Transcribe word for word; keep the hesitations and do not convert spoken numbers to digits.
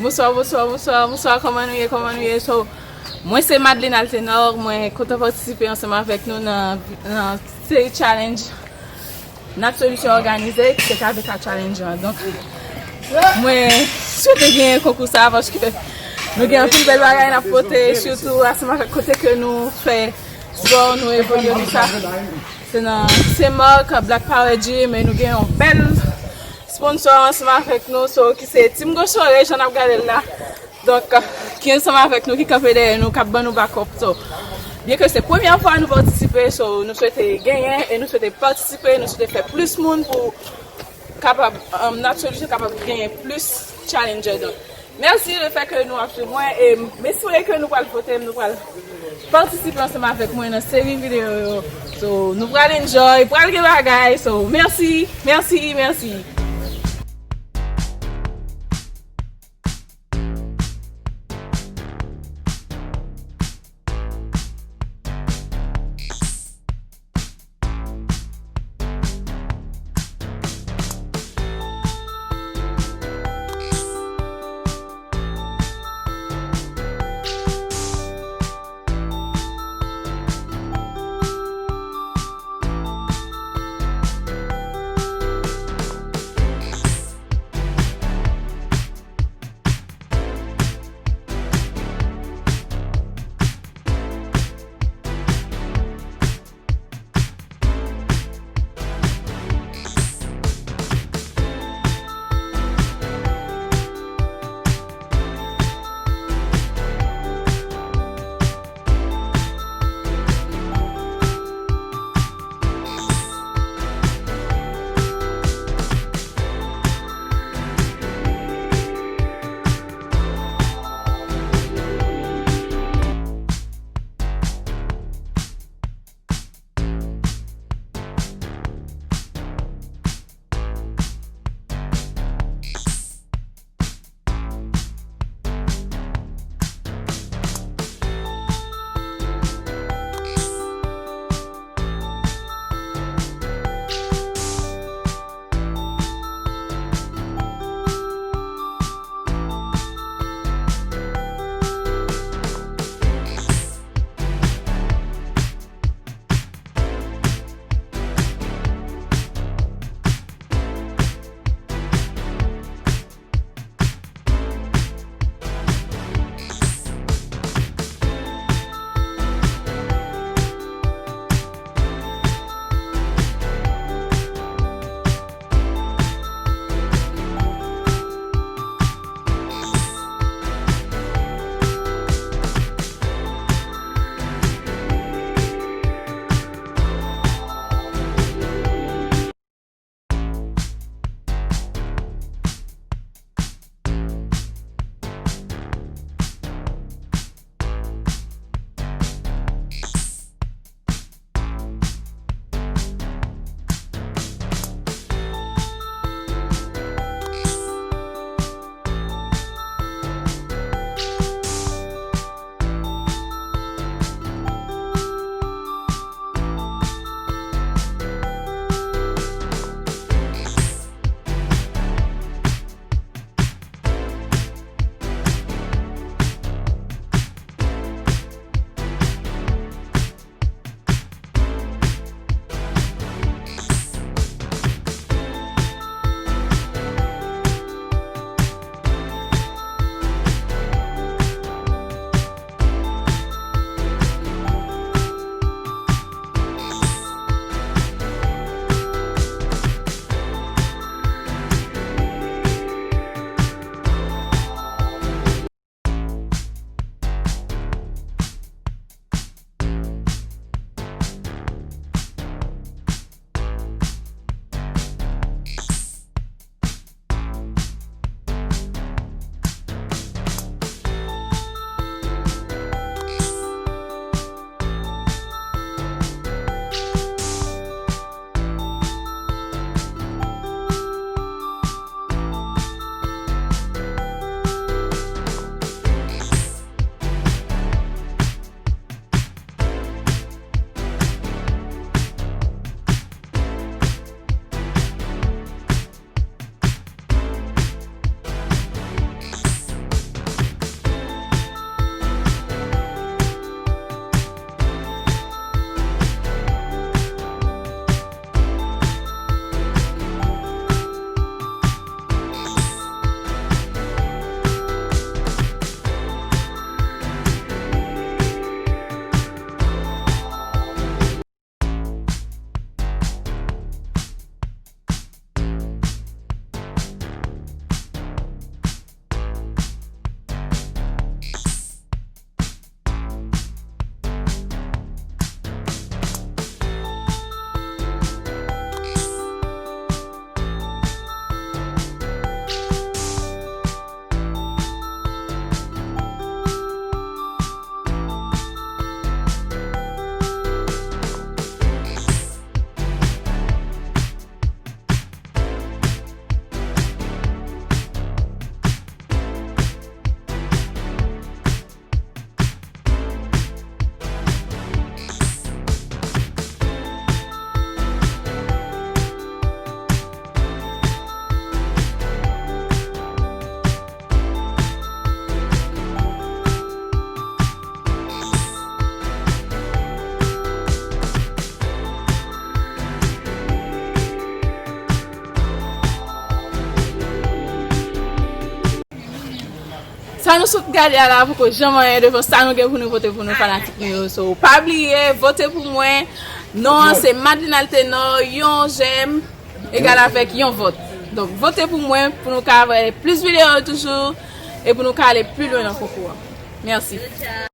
Bonswa, bonswa, bonswa, bonswa, kòman nou ye, kòman nou ye? So, mwen se Madeline Altenor, mwen kontan patisipe ansanm avèk nou nan, nan seri challenge Nat Solution òganize, ki se K V K Challenge an. Donk, mwen swete genyen konkou sa, paske nou gen anpil bèl bagay n ap pote, sitou ansanm avèk kote ke nou fè spò, nou evolye, tout sa. Se nan Sen Mak, Black Power Gym, e nou gen yon bèl sponsor ansanm avèk nou, so, ki se Team Gosore, jan n ap gade l la. Donk, ki ansanm avèk nou, ki kanpe dèyè nou, k ap ban nou backup. So, byen ke se premyè fwa nou patisipe, so, nou swete genyen e nou swete patisipe, nou swete fè plis moun pou kapab, um, Nat Solution kapab genyen plis challenger. Donk, mèsi le fè ke nou ap swiv mwen e m espere ke nou pral vote, nou pral patisipe ansanm avèk mwen nan seri videyo yo. So, nou pral enjoy, pral gen bagay. So, mèsi, mèsi, mèsi. Sa nou sot gade a la poko janm anyen devan sa nou gen pou nou vote pou nou fanatik nou yo. So, pa bliye, vote pou mwen. Non an se Madeline Altenor, yon j'aime egal avèk yon vòt. Donk, vote pou mwen pou nou ka fè plis videyo toujou e pou nou ka ale pi lwen nan konkou an. Mèsi.